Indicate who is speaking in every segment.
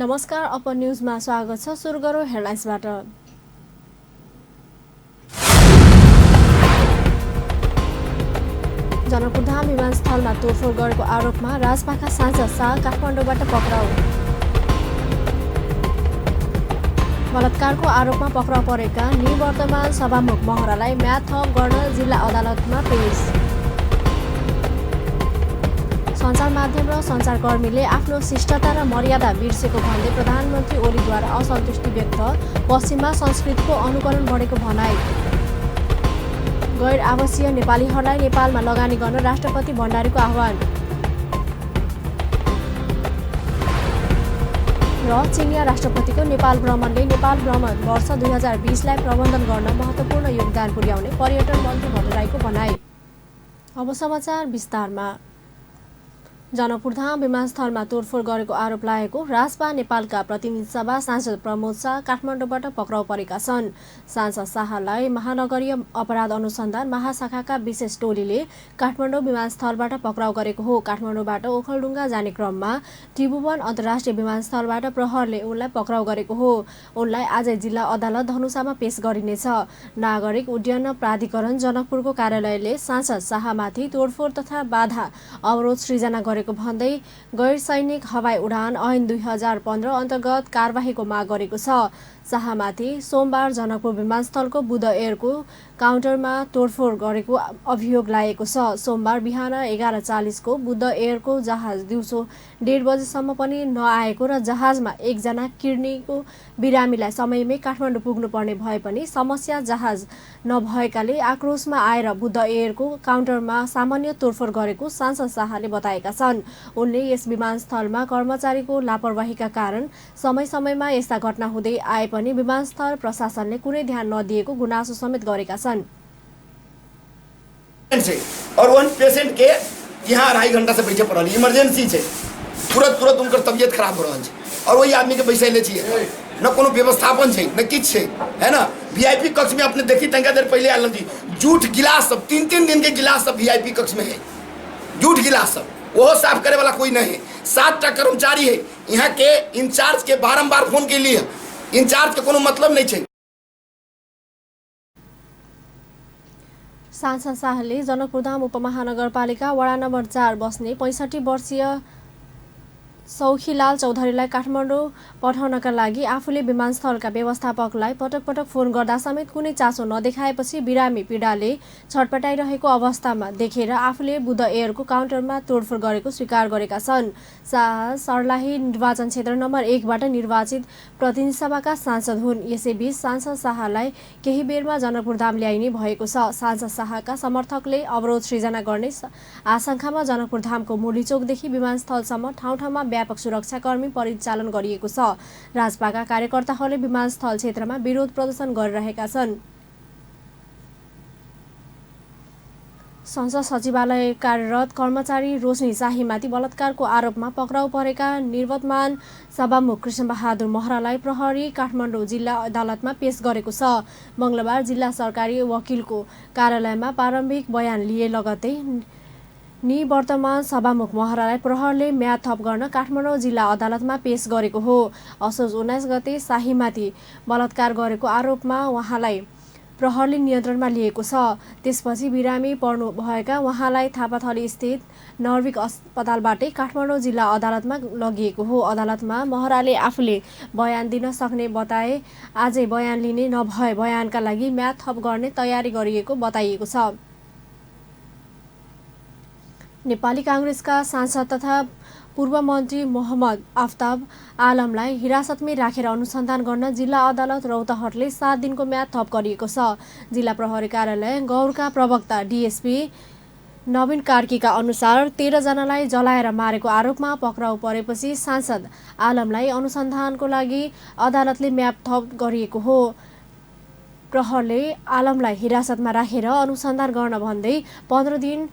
Speaker 1: नमस्कार, अपन न्यूजमा स्वागत छ। सुरु गरौँ हेडलाइन्सबाट। जनकपुरधाम विमानस्थलमा तोडफोड गरेको आरोपमा राजपाखा सांसद शाह काठमाडौँबाट पक्राउ। बलात्कारको आरोपमा पक्राउ परेका निवर्तमान सभामुख महरालाई म्याद थप गर्न जिल्ला अदालतमा पेश। सञ्चार माध्यम र सञ्चारकर्मीले आफ्नो शिष्टता र मर्यादा बिर्सेको भन्दै प्रधानमन्त्री ओलीद्वारा असन्तुष्टि व्यक्त। पश्चिममा संस्कृतिको अनुकरण बढेको भनाई। गैर आवासीय नेपालीहरूलाई नेपालमा लगानी गर्न राष्ट्रपति भण्डारीको आह्वान। र चिनिया राष्ट्रपतिको नेपाल भ्रमणले नेपाल भ्रमण वर्ष 2020लाई प्रबन्धन गर्न महत्त्वपूर्ण योगदान पुर्याउने पर्यटन मन्त्री भट्टराईको भनाई। अब समाचार विस्तारमा। जनकपुरधाम विमानस्थलमा तोडफोड गरेको आरोप लागेको राजपा नेपालका प्रतिनिधि सभा सांसद प्रमोद शाह काठमाडौँबाट पक्राउ परेका छन्। सांसद शाहलाई महानगरीय अपराध अनुसन्धान महाशाखाका विशेष टोलीले काठमाडौँ विमानस्थलबाट पक्राउ गरेको हो। काठमाडौँबाट ओखलढुङ्गा जाने क्रममा त्रिभुवन अन्तर्राष्ट्रिय विमानस्थलबाट प्रहरले उनलाई पक्राउ गरेको हो। उनलाई आजै जिल्ला अदालत धनुषामा पेश गरिनेछ। नागरिक उड्डयन प्राधिकरण जनकपुरको कार्यालयले सांसद शाहमाथि तोडफोड तथा बाधा अवरोध सृजना गरेको भन्दै गैर सैनिक हवाई उडान ऐन 2015 अन्तर्गत कारबाहीको माग गरेको छ। शाहमाथि सोमबार जनकपुर विमानस्थलको बुध एयरको काउन्टरमा तोडफोड गरेको अभियोग लागेको छ। सोमबार बिहान 11:40 को बुध एयरको जहाज दिउँसो 1:30 बजेसम्म पनि नआएको र जहाजमा एकजना किर्नीको बिरामीलाई समयमै काठमाडौँ पुग्नुपर्ने भए पनि समस्या जहाज नभएकाले आक्रोशमा आएर बुध एयरको काउन्टरमा सामान्य तोडफोड गरेको सांसद शाहले बताएका छन्। उनले यस विमानस्थलमा कर्मचारीको लापरवाहीका कारण समय समयमा यस्ता घटना हुँदै आए पनि विमानस्थल प्रशासनले कुनै ध्यान नदिएको गुनासो समेत गरेका छन्।
Speaker 2: और वन पेशेंट के यहाँ 2.5 घंटा से बैठे पड़ल इमरजेंसी है, तुरंत उनकर तबियत खराब हो रहा है और वही आदमी के बैसैले छिए। न कोनो व्यवस्थापन है न किछ है ना। वीआईपी कक्ष में अपने देखी तनिका देर पहले आल थी जूठ गिलास सब 3-3 दिन के गिलास सब वीआईपी कक्ष में है। जूठ गिलास सब वो साफ करे वाला कोई नहीं है। 7टा कर्मचारी है यहाँ के इंचार्ज के बारंबार फोन के लिए इंचार्ज के कोनो मतलब नहीं है।
Speaker 1: सांसद शाहले जनकपुरधाम उपमहानगरपालिका वडा नम्बर 4 बस्ने 65 वर्षीय सौखीलाल चौधरीलाई काठमाडौँ पठाउनका लागि आफूले विमानस्थलका व्यवस्थापकलाई पटक पटक फोन गर्दा समेत कुनै चासो नदेखाएपछि बिरामी पीडाले छटपटाइरहेको अवस्थामा देखेर आफूले बुध एयरको काउन्टरमा तोडफोड गरेको स्वीकार गरेका छन्। शाह सर्लाही निर्वाचन क्षेत्र नम्बर 1बाट निर्वाचित प्रतिनिधि सभाका सांसद हुन्। यसैबीच सांसद शाहलाई केही बेरमा जनकपुरधाम ल्याइने भएको छ। सांसद शाहका समर्थकले अवरोध सृजना गर्ने आशंकामा जनकपुरधामको मुरलीचोकदेखि विमानस्थलसम्म ठाउँ ठाउँमा व्यापक सुरक्षाकर्मी परिचालन गरिएको छ। राजपाका कार्यकर्ताहरूले विमानस्थल क्षेत्रमा विरोध प्रदर्शन गरिरहेका छन्। संसद सचिवालय कार्यरत कर्मचारी रोशनी शाहीमाथि बलात्कारको आरोपमा पक्राउ परेका निवर्तमान सभामुख कृष्णबहादुर महरालाई प्रहरी काठमाडौँ जिल्ला अदालतमा पेश गरेको छ। मङ्गलबार जिल्ला सरकारी वकिलको कार्यालयमा प्रारम्भिक बयान लिए लगत्तै निवर्तमान सभामुख महरालाई प्रहरले म्याद थप गर्न काठमाडौँ जिल्ला अदालतमा पेश गरेको हो। असोज 19 गते शाहीमाथि बलात्कार गरेको आरोपमा उहाँलाई प्रहरले नियन्त्रणमा लिएको छ। त्यसपछि बिरामी पर्नु भएका उहाँलाई थापाथली स्थित नर्विक अस्पतालबाटै काठमाडौँ जिल्ला अदालतमा लगिएको हो। अदालतमा महराले आफूले बयान दिन सक्ने बताए। आजै बयान लिने नभए बयानका लागि म्याद थप गर्ने तयारी गरिएको बताइएको छ। नेपाली काङ्ग्रेसका सांसद तथा पूर्व मन्त्री मोहम्मद आफ्ताब आलमलाई हिरासतमै राखेर अनुसन्धान गर्न जिल्ला अदालत रौतहटले 7 दिनको म्याद थप गरिएको छ। जिल्ला प्रहरी कार्यालय गौरका प्रवक्ता डीएसपी नवीन कार्कीका अनुसार 13 जनालाई जलाएर मारेको आरोपमा पक्राउ परेपछि सांसद आलमलाई अनुसन्धानको लागि अदालतले म्याद थप गरिएको हो। प्रहरले आलमलाई हिरासतमा राखेर अनुसन्धान गर्न भन्दै 15 दिन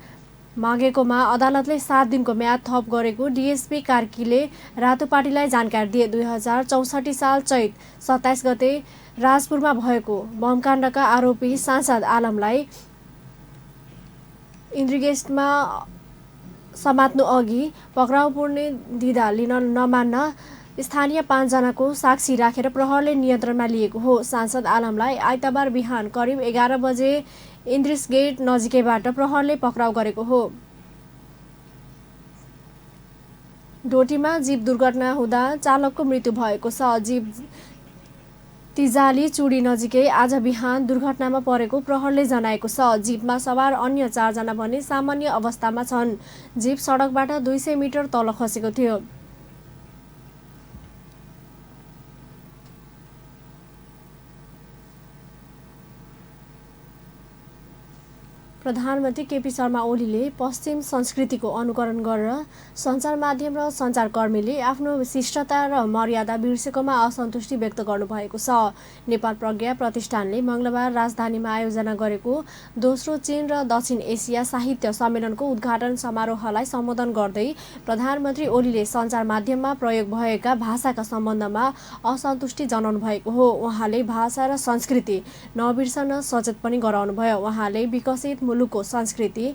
Speaker 1: मागेकोमा अदालतले 7 दिनको म्याद थप गरेको डीएसपी कार्कीले रातोपाटीलाई जानकारी दिए। 2064 साल चैत 27 गते राजपुरमा भएको बमकाण्डका आरोपी सांसद आलमलाई इन्द्रगेस्टमा समात्नु अघि पक्राउ पर्ने दिँदा लिन नमान्न स्थानीय 5 जनाको साक्षी राखेर प्रहरले नियन्त्रणमा लिएको हो। सांसद आलमलाई आइतबार बिहान करिब 11 बजे इन्द्रिस गेट नजिकैबाट प्रहरले पक्राउ गरेको हो। डोटीमा जीप दुर्घटना हुँदा चालकको मृत्यु भएको छ। जीप तिजाली चुडी नजिकै आज बिहान दुर्घटनामा परेको प्रहरले जनाएको छ। जीपमा सवार अन्य 4 जना भने सामान्य अवस्थामा छन्। जीप सडकबाट 200 मिटर तल खसेको थियो। प्रधानमन्त्री केपी शर्मा ओलीले पश्चिम संस्कृतिको अनुकरण गरेर सञ्चार माध्यम र सञ्चारकर्मीले आफ्नो शिष्टता र मर्यादा बिर्सेकोमा असन्तुष्टि व्यक्त गर्नुभएको छ। नेपाल प्रज्ञा प्रतिष्ठानले मङ्गलबार राजधानीमा आयोजना गरेको दोस्रो चीन र दक्षिण एसिया साहित्य सम्मेलनको उद्घाटन समारोहलाई सम्बोधन गर्दै प्रधानमन्त्री ओलीले सञ्चार माध्यममा प्रयोग भएका भाषाका सम्बन्धमा असन्तुष्टि जनाउनु भएको हो। उहाँले भाषा र संस्कृति नबिर्सन सचेत पनि गराउनुभयो। उहाँले विकसित मुलुकको संस्कृति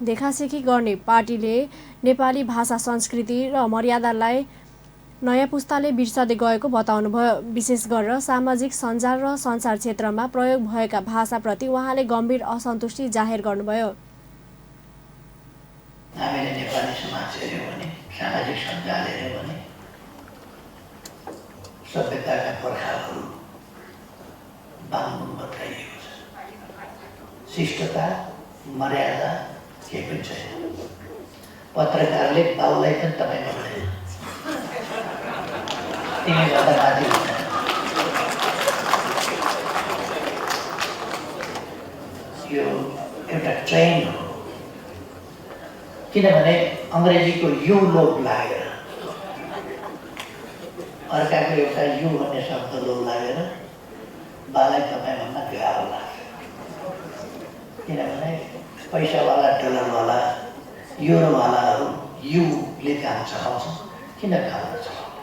Speaker 1: देखासेखी गर्ने पार्टीले नेपाली भाषा संस्कृति र मर्यादालाई नयाँ पुस्ताले बिर्सदै गएको बताउनुभयो। विशेष गरेर सामाजिक सञ्जाल र सञ्चार क्षेत्रमा प्रयोग भएका भाषाप्रति उहाँले गम्भीर असन्तुष्टि जाहेर गर्नुभयो।
Speaker 3: हामीले नेपाली समाज हेर्यौँ भने सामाजिक सञ्जाल हेर्यौँ भने सभ्यताका पर्खालहरू बाङबुङ बताइएको छ। शिष्टता मर्यादा केही पनि छैन। पत्रकारले बाउलाई पनि तपाईँ भन्दैन, तिमी गर्दा माथि हुन्छ। यो एउटा ट्रेन्ड हो, किनभने अङ्ग्रेजीको यु लोभ लागेर, अर्काको एउटा यु भन्ने शब्द लोभ लागेर बालाई तपाईँ भन्न गाह्रो लाग्छ। किनभने पैसावाला डलरवाला युरोवालाहरू युले काम चलाउँछन्, किन काम चलाउने?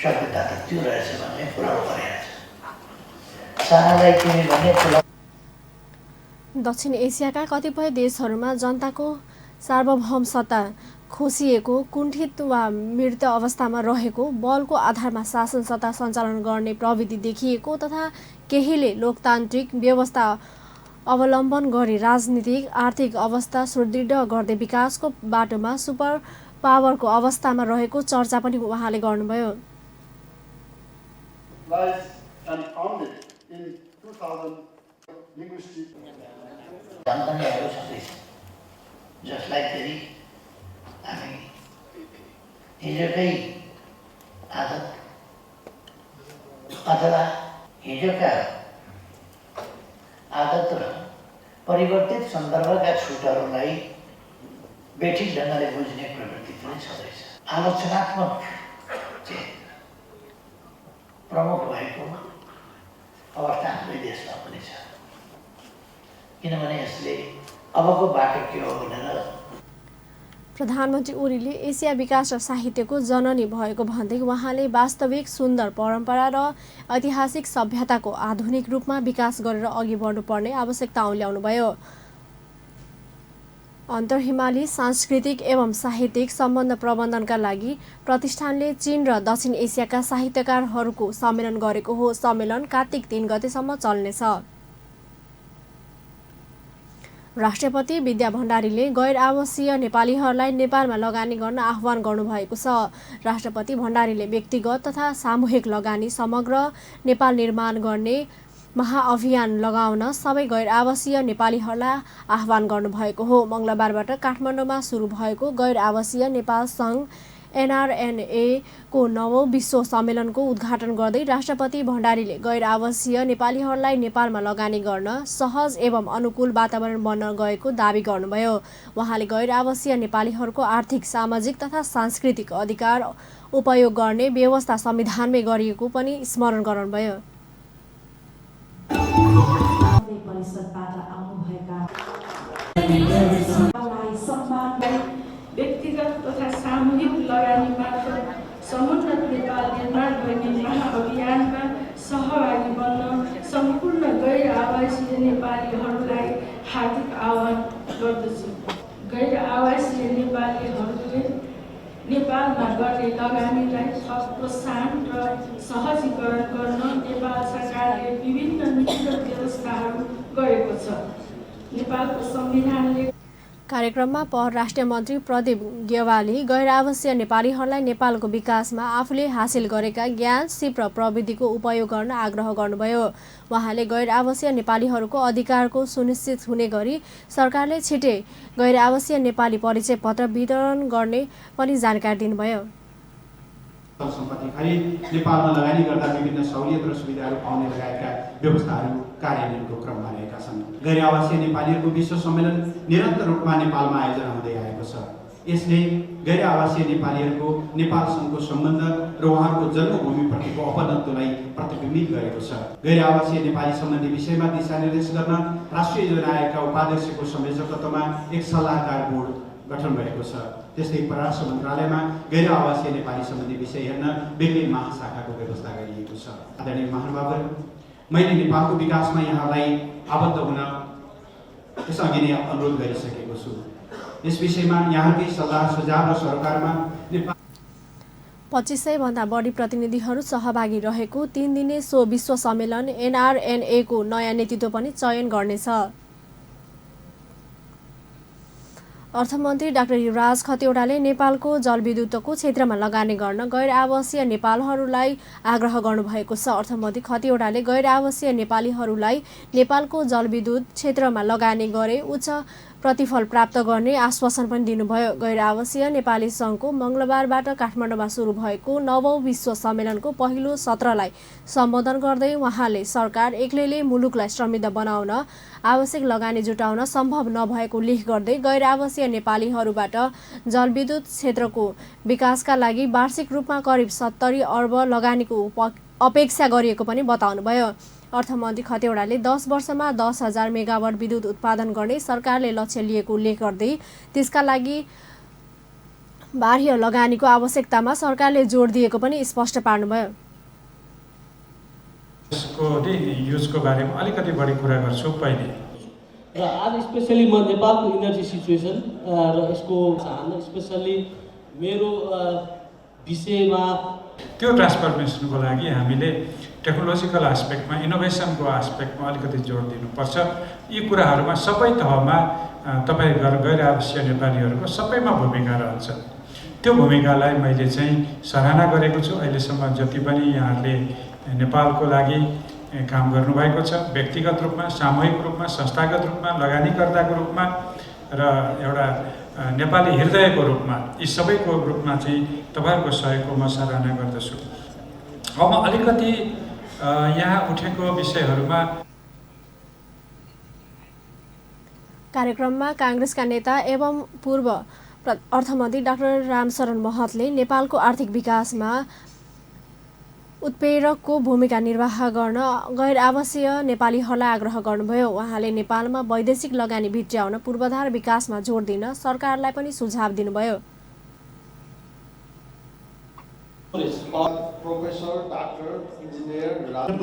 Speaker 3: सभ्यता त त्यो रहेछ भन्ने पुरानो परेको छ। सानालाई तिमी भन्ने ठुला।
Speaker 1: दक्षिण एसियाका कतिपय देशहरूमा जनताको सार्वभौमसत्ता खोसिएको, कुण्ठित वा मृत अवस्थामा रहेको, बलको आधारमा शासन सत्ता सञ्चालन गर्ने प्रवृत्ति देखिएको तथा केहीले लोकतान्त्रिक व्यवस्था अवलम्बन गरी राजनीतिक आर्थिक अवस्था सुदृढ गर्दै विकासको बाटोमा सुपर पावरको अवस्थामा रहेको चर्चा पनि उहाँले गर्नुभयो।
Speaker 3: जसलाई फेरि हामी हिजोकै आदत अथवा हिजोका आदत र परिवर्तित सन्दर्भका छुटहरूलाई बेठिक ढङ्गले बुझ्ने प्रवृत्ति पनि छँदैछ। आलोचनात्मक चाहिँ प्रमुख भएको अवस्था हाम्रो देशमा पनि छ। किनभने यसले अबको बाटो के हो भनेर
Speaker 1: प्रधानमन्त्री ओलीले एसिया विकास र साहित्यको जननी भएको भन्दै उहाँले वास्तविक सुन्दर परम्परा र ऐतिहासिक सभ्यताको आधुनिक रूपमा विकास गरेर अघि बढ्नुपर्ने आवश्यकता औल्याउनुभयो। अन्तर्हिमाली सांस्कृतिक एवं साहित्यिक सम्बन्ध प्रबन्धनका लागि प्रतिष्ठानले चीन र दक्षिण एसियाका साहित्यकारहरूको सम्मेलन गरेको हो। सम्मेलन कार्तिक 3 गतेसम्म चल्नेछ। राष्ट्रपति विद्या भण्डारीले गैर आवासीय नेपालीहरूलाई नेपालमा लगानी गर्न आह्वान गर्नुभएको छ। राष्ट्रपति भण्डारीले व्यक्तिगत तथा सामूहिक लगानी समग्र नेपाल निर्माण गर्ने महाअभियान लगाउन सबै गैर आवासीय नेपालीहरूलाई आह्वान गर्नुभएको हो। मङ्गलबारबाट काठमाडौँमा सुरु भएको गैर आवासीय नेपाल सङ्घ NRNA को 9औं विश्व सम्मेलनको उद्घाटन गर्दै राष्ट्रपति भण्डारीले गैर आवासीय नेपालीहरूलाई नेपालमा लगानी गर्न सहज एवं अनुकूल वातावरण बन्न गएको दावी गर्नुभयो। उहाँले गैर आवासीय नेपालीहरूको आर्थिक, सामाजिक तथा सांस्कृतिक अधिकार उपयोग गर्ने व्यवस्था संविधानमै गरिएको पनि स्मरण गराउनुभयो।
Speaker 4: व्यक्तिगत तथा सामूहिक लगानी मार्फत समुन्नत नेपाल निर्माण गर्ने महाअभियानमा सहभागी बन्न सम्पूर्ण गैर आवासीय नेपालीहरूलाई हार्दिक आह्वान गर्दछु। गैर आवासीय नेपालीहरूले नेपालमा गर्ने लगानीलाई प्रोत्साहन र सहजीकरण गर्न नेपाल सरकारले विभिन्न नीतिगत व्यवस्थाहरू गरेको छ। नेपालको संविधानले
Speaker 1: कार्यक्रममा परराष्ट्र मन्त्री प्रदीप गेवाली गैर आवासीय नेपालीहरूलाई नेपालको विकासमा आफूले हासिल गरेका ज्ञान सिप र प्रविधिको उपयोग गर्न आग्रह गर्नुभयो। उहाँले गैर आवासीय नेपालीहरूको अधिकारको सुनिश्चित हुने गरी सरकारले छिटै गैर आवासीय नेपाली परिचय पत्र वितरण गर्ने पनि जानकारी दिनुभयो।
Speaker 5: सम्पत्ति खरिद, नेपालमा लगानी गर्दा विभिन्न सहुलियत र सुविधाहरू पाउने लगायतका व्यवस्थाहरू कार्यान्वयनको क्रममा रहेका छन्। गैर आवासीय नेपालीहरूको विश्व सम्मेलन निरन्तर रूपमा नेपालमा आयोजना हुँदै आएको छ। यसले गैर आवासीय नेपालीहरूको नेपालसँगको सम्बन्ध र उहाँहरूको जन्मभूमिप्रतिको अपनत्वलाई प्रतिबिम्बित गरेको छ। गैर आवासीय नेपाली सम्बन्धी विषयमा दिशानिर्देश गर्न राष्ट्रिय योजना आयोगका उपाध्यक्षको संयोजकत्वमा एक सल्लाहकार बोर्ड गठन भएको छ। त्यस्तै परराष्ट्र मन्त्रालयमा गैर आवासीय नेपाली सम्बन्धी विषय हेर्न बेग्लै महाशाखाको व्यवस्था गरिएको छ। आदरणीय महानुभावहरू, मैले नेपालको विकासमा यहाँलाई आबद्ध हुन यसअघि नै अनुरोध गरिसकेको छु। यस विषयमा यहाँकै सल्लाह सुझाव र सरोकारमा
Speaker 1: 2500 भन्दा बढी प्रतिनिधिहरू सहभागी रहेको 3 दिने सो विश्व सम्मेलन NRNA को नयाँ नेतृत्व पनि चयन गर्नेछ। अर्थमन्त्री डाक्टर युवराज खतिवड़ाले नेपालको जलविद्युतको क्षेत्रमा लगानी गर्न गैर आवासीय नेपालहरूलाई आग्रह गर्नुभएको छ। अर्थमन्त्री खतिवड़ाले गैर आवासीय नेपालीहरूलाई नेपालको जलविद्युत क्षेत्रमा लगानी गरे उच्च प्रतिफल प्राप्त गर्ने आश्वासन पनि दिनुभयो। गैर आवासीय नेपाली सङ्घको मङ्गलबारबाट काठमाडौँमा सुरु भएको 9औं विश्व सम्मेलनको पहिलो सत्रलाई सम्बोधन गर्दै उहाँले सरकार एक्लैले मुलुकलाई समृद्ध बनाउन आवश्यक लगानी जुटाउन सम्भव नभएको उल्लेख गर्दै गैर आवासीय नेपालीहरूबाट जलविद्युत क्षेत्रको विकासका लागि वार्षिक रूपमा करिब 70 अर्ब लगानीको अपेक्षा गरिएको पनि बताउनुभयो। अर्थमन्त्री खतिवड़ाले 10 वर्षमा 10,000 मेगावाट विद्युत उत्पादन गर्ने सरकारले लक्ष्य लिएको उल्लेख गर्दै त्यसका लागि बाह्य लगानीको आवश्यकतामा सरकारले जोड दिएको पनि स्पष्ट पार्नुभयो।
Speaker 6: यसको युजको बारेमा अलिकति बढी कुरा गर्छु पहिले।
Speaker 7: र आज स्पेसली म नेपालको इनर्जी सिचुएसन र यसको चाहना स्पेसली मेरो विषयमा
Speaker 6: त्यो ट्रान्सफर्मेसनको लागि हामीले टेक्नोलोजिकल एस्पेक्टमा इनोभेसनको एस्पेक्टमा अलिकति जोड दिनुपर्छ। यी कुराहरूमा सबै तहमा तपाईँ गैर आवासीय नेपालीहरूको सबैमा भूमिका रहन्छ। त्यो भूमिकालाई मैले चाहिँ सराहना गरेको छु। अहिलेसम्म जति पनि यहाँहरूले नेपालको लागि काम गर्नुभएको छ, व्यक्तिगत रूपमा, सामूहिक रूपमा, संस्थागत रूपमा, लगानीकर्ताको रूपमा र एउटा नेपाली हृदयको रूपमा, यी सबैको रूपमा चाहिँ तपाईँहरूको सहयोगको म सराहना गर्दछु। अब म अलिकति यहाँ उठेको विषयहरूमा
Speaker 1: कार्यक्रममा काङ्ग्रेसका नेता एवं पूर्व अर्थमन्त्री डाक्टर रामशरण महतले नेपालको आर्थिक विकासमा उत्प्रेरकको भूमिका निर्वाह गर्न गैर आवासीय नेपालीहरूलाई आग्रह गर्नुभयो। उहाँले नेपालमा वैदेशिक लगानी भित्र्याउन पूर्वाधार विकासमा जोड दिन सरकारलाई पनि सुझाव दिनुभयो।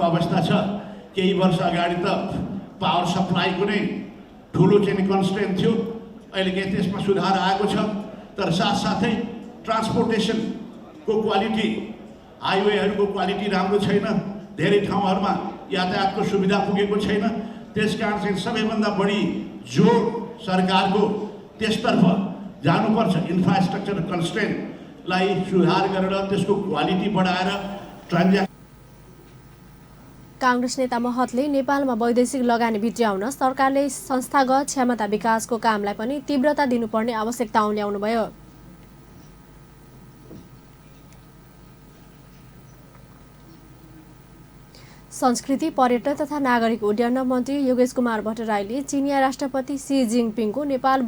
Speaker 8: अवस्था छ। केही वर्ष अगाडि त पावर सप्लाईको नै ठुलो चाहिँ कन्स्ट्रेन्ट थियो। अहिले के त्यसमा सुधार आएको छ। तर साथसाथै ट्रान्सपोर्टेसनको क्वालिटी, हाइवेहरूको क्वालिटी राम्रो छैन। धेरै ठाउँहरूमा यातायातको सुविधा पुगेको छैन। त्यसकारण चाहिँ सबैभन्दा बढी जोड सरकारको त्यसतर्फ जानुपर्छ। इन्फ्रास्ट्रक्चर कन्स्ट्रेन्टलाई सुधार गरेर त्यसको क्वालिटी बढाएर
Speaker 1: काङ्ग्रेस नेता महतले नेपालमा वैदेशिक लगानी भित्र्याउन सरकारले संस्थागत क्षमता विकासको कामलाई पनि तीव्रता दिनुपर्ने आवश्यकता उल्याउनुभयो। संस्कृति, पर्यटन तथा नागरिक उड्डयन मन्त्री योगेश कुमार भट्टराईले चिनिया राष्ट्रपति सी जिङपिङको नेपाल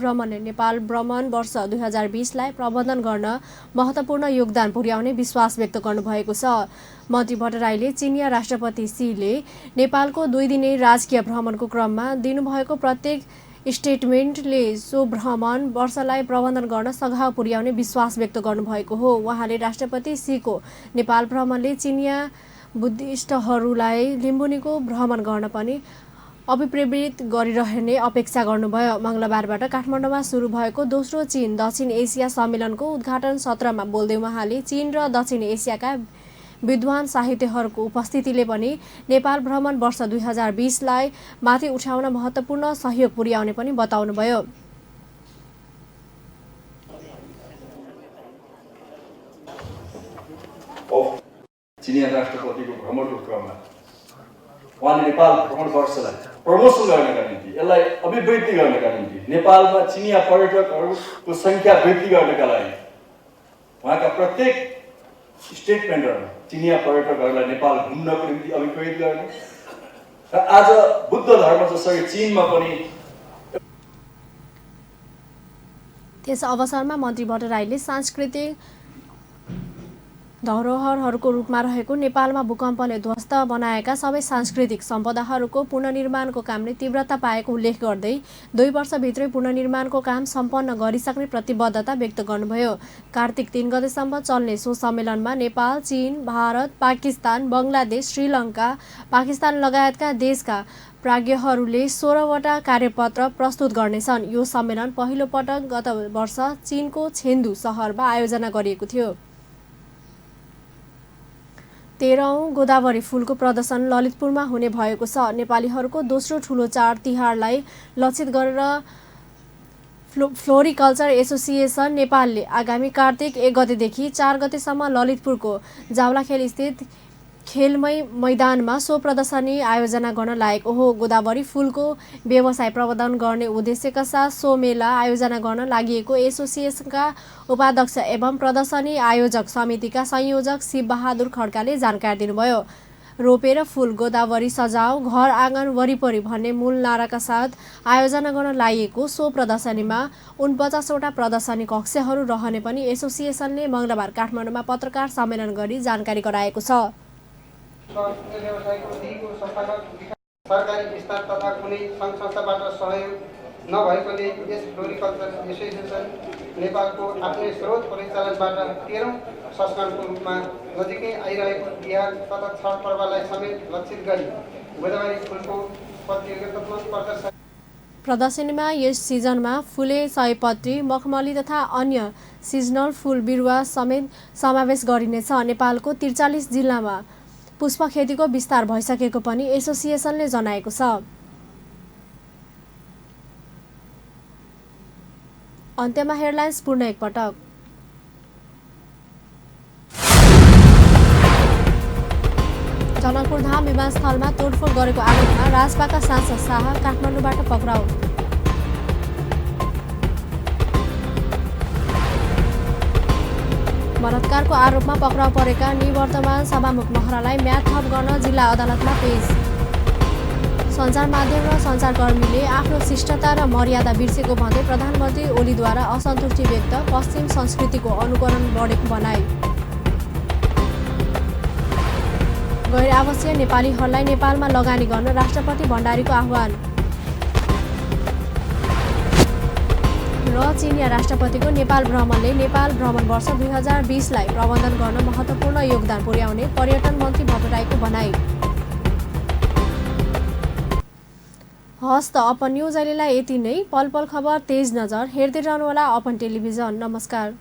Speaker 1: भ्रमण वर्ष 2020लाई प्रबन्धन गर्न महत्त्वपूर्ण योगदान पुर्याउने विश्वास व्यक्त गर्नुभएको छ। मन्त्री भट्टराईले चिनिया राष्ट्रपति सीले नेपालको 2 दिने राजकीय भ्रमणको क्रममा दिनुभएको प्रत्येक स्टेटमेन्टले सो भ्रमण वर्षलाई प्रबन्धन गर्न सघाउ पुर्याउने विश्वास व्यक्त गर्नुभएको हो। उहाँले राष्ट्रपति सीको नेपाल भ्रमणले चिनिया बुद्धिस्टहरूलाई लिम्बुनीको भ्रमण गर्न पनि अभिप्रेरित गरिरहने अपेक्षा गर्नुभयो। मङ्गलबारबाट काठमाडौँमा सुरु भएको दोस्रो चीन दक्षिण एसिया सम्मेलनको उद्घाटन सत्रमा बोल्दै उहाँले चीन र दक्षिण एसियाका विद्वान साहित्यहरूको उपस्थितिले पनि नेपाल भ्रमण वर्ष 2020लाई माथि उठाउन महत्त्वपूर्ण सहयोग पुर्याउने पनि बताउनुभयो।
Speaker 9: चिनिया राष्ट्रपतिको भ्रमणको क्रममा उहाँले नेपाल भ्रमण वर्षलाई प्रमोसन गर्नका निम्ति, यसलाई अभिवृद्धि गर्नका निम्ति, नेपालमा चिनिया पर्यटकहरूको सङ्ख्या वृद्धि गर्नका लागि उहाँका प्रत्येक स्टेटमेन्टहरूमा चिनिया पर्यटकहरूलाई नेपाल घुम्नको निम्ति अभिप्रेरित गर्ने र आज बुद्ध धर्म जसरी चीनमा पनि।
Speaker 1: त्यस अवसरमा मन्त्री भट्टराईले सांस्कृतिक धरोहरहरूको रूपमा रहेको नेपालमा भूकम्पले ध्वस्त बनाएका सबै सांस्कृतिक सम्पदाहरूको पुनर्निर्माणको कामले तीव्रता पाएको उल्लेख गर्दै 2 वर्षभित्रै पुनर्निर्माणको काम सम्पन्न गरिसक्ने प्रतिबद्धता व्यक्त गर्नुभयो। कार्तिक 3 गतेसम्म चल्ने सो सम्मेलनमा नेपाल, चीन, भारत, पाकिस्तान, बङ्गलादेश, श्रीलङ्का, पाकिस्तान लगायतका देशका प्राज्ञहरूले 16वटा कार्यपत्र प्रस्तुत गर्नेछन्। यो सम्मेलन पहिलो पटक गत वर्ष चीनको छेन्दु सहरमा आयोजना गरिएको थियो। 13औं गोदावरी फुलको प्रदर्शन ललितपुरमा हुने भएको छ। नेपालीहरूको दोस्रो ठुलो चाड तिहारलाई लक्षित गरेर फ्लोरिकल्चर एसोसिएसन नेपालले आगामी कार्तिक 1 गतेदेखि 4 गतेसम्म ललितपुरको जावलाखेल स्थित खेलमय मैदानमा सो प्रदर्शनी आयोजना गर्न लागेको हो। गोदावरी फुलको व्यवसाय प्रवर्धन गर्ने उद्देश्यका साथ सो मेला आयोजना गर्न लागि एसोसिएसनका उपाध्यक्ष एवं प्रदर्शनी आयोजक समितिका संयोजक शिवबहादुर खड्काले जानकारी दिनुभयो। रोपेर फुल गोदावरी सजाऊ घर आँगन वरिपरि भन्ने मूल नाराका साथ आयोजना गर्न लागि सो प्रदर्शनीमा 49वटा प्रदर्शनी कक्षहरू रहने पनि एसोसिएसनले मङ्गलबार काठमाडौँमा पत्रकार सम्मेलन गरी जानकारी गराएको छ।
Speaker 10: व्यवसायको दिगो संस्थागत सरकारी स्तर तथा कुनै सङ्घ संस्थाबाट सहयोग नभएकोले यस फ्लोरिकल्चर एसोसिएसन नेपालको आफ्नै स्रोत परिचालनबाट 13औं संस्करणको रूपमा नजिकै आइरहेको तिहार तथा छठ पर्वलाई समेत लक्षित गरी गोदावरी फुलको प्रतियोगितात्मक
Speaker 1: प्रदर्शनीमा यस सिजनमा फुले सयपत्री, मखमली तथा अन्य सिजनल फुल बिरुवा समेत समावेश गरिनेछ। नेपालको 43 जिल्लामा पुष्प खेतीको विस्तार भइसकेको पनि एसोसिएसनले जनाएको छ। अन्त्यमा हेडलाइन्स पुनः एकपटक। जनकपुर धाम विमानस्थलमा तोडफोड गरेको आरोपमा राजपाका सांसद शाह काठमाडौँबाट पक्राउ। बलात्कारको आरोपमा पक्राउ परेका निवर्तमान सभामुख महरालाई म्याद थप गर्न जिल्ला अदालतमा पेश। सञ्चार माध्यम र सञ्चारकर्मीले आफ्नो शिष्टता र मर्यादा बिर्सेको भन्दै प्रधानमन्त्री ओलीद्वारा असन्तुष्टि व्यक्त। पश्चिम संस्कृतिको अनुकरण बढेको बनाई। गैर आवासीय नेपालीहरूलाई नेपालमा लगानी गर्न राष्ट्रपति भण्डारीको आह्वान। र चिनिया राष्ट्रपतिको नेपाल भ्रमणले नेपाल भ्रमण वर्ष 2020लाई प्रबन्धन गर्न महत्त्वपूर्ण योगदान पुर्याउने पर्यटन मन्त्री भट्टराईको भनाई। हस्त अपन न्युज अहिलेलाई यति नै। पल पल खबर तेज नजर हेर्दै रहनुहोला अपन टेलिभिजन। नमस्कार।